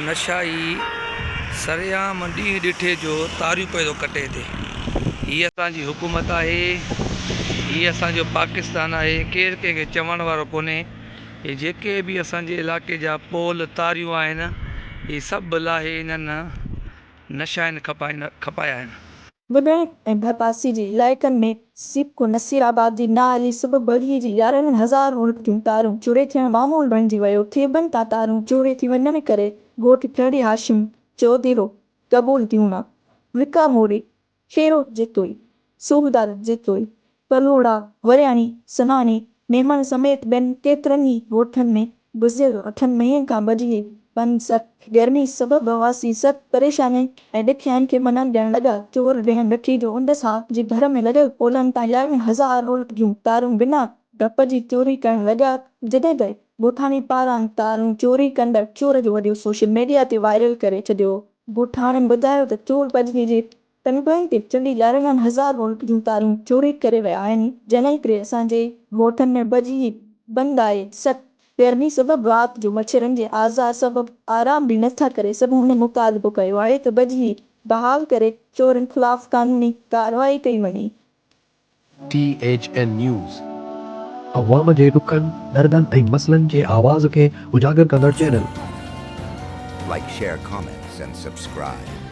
نشائي سرعام ڏينهن ڏٺي جو تاريون پئي ٿو ڪٽي هتي. هي اسان جي حڪومت آهي هي اسان جو پاڪستان آهي ڪير ڪنهن کي چوڻ وارو ڪونهي هي جيڪي به اسان جي علائقي جا پول تاريون آهن هي سڀ لاهي انهن نشائين کپايا آهن. وڳڻ ۽ ڀرپاسي جي علائقن ۾ سيپڪو نصيرآباد جي نااهلي سبب بجلي جي يارنهن هزار وولٽ جون تارون چوري ٿيڻ معمول بڻجي ويو، ٿيٻن تان تارون چوري ٿي وڃڻ ڪري ڳوٺ کهڙي هاشم، چوديرو، قبول تيوڻا، وڪا موري، خيرو جتوئي، صوبدار جتوئي، ڪلهوڙا، ورياڻي، سناڻي، ميمڻ سميت ٻين ڪيترن ئي ڳوٺن ۾ گذريل اٺن مهينن کان بجلي بند سخت گرمي سبب رهواسي سخت پريشانين ۽ ڏکيائين کي منهن ڏيڻ لڳا. چور ڏينهن ڏٺي جو انڊ صاحب جي گهر ۾ لڳل پولن تان يارنهن هزار وولٽ جون تارون بنا ڊپ جي چوري ڪرڻ لڳا، جڏهن ته ڳوٺاڻي پاران تارون چوري ڪندڙ چور جو وڊيو سوشل ميڊيا تي وائرل ڪري ڇڏيو. ڳوٺاڻن ٻڌايو ته چور بجلي جي ٽنگن تي چڙهي يارنهن هزار وولٽ جون تارون چوري ڪري ويا آهن، جنهن ڪري اسان جي ڳوٺن ۾ بجلي بند آهي، سخت گرمي سبب رات جو مڇرن جي آزار سبب آرام به نٿا ڪري سگهون، هن مطالبو ڪيو آهي ته بجلي بحال ڪري چورن خلاف قانوني ڪارروائي ڪئي وڃي. ٽي ايڇ اين نيوز عوام جي ڏکن، دردن ۽ مسئلن جي آواز کي اجاگر ڪندڙ channel. Like share comments and subscribe.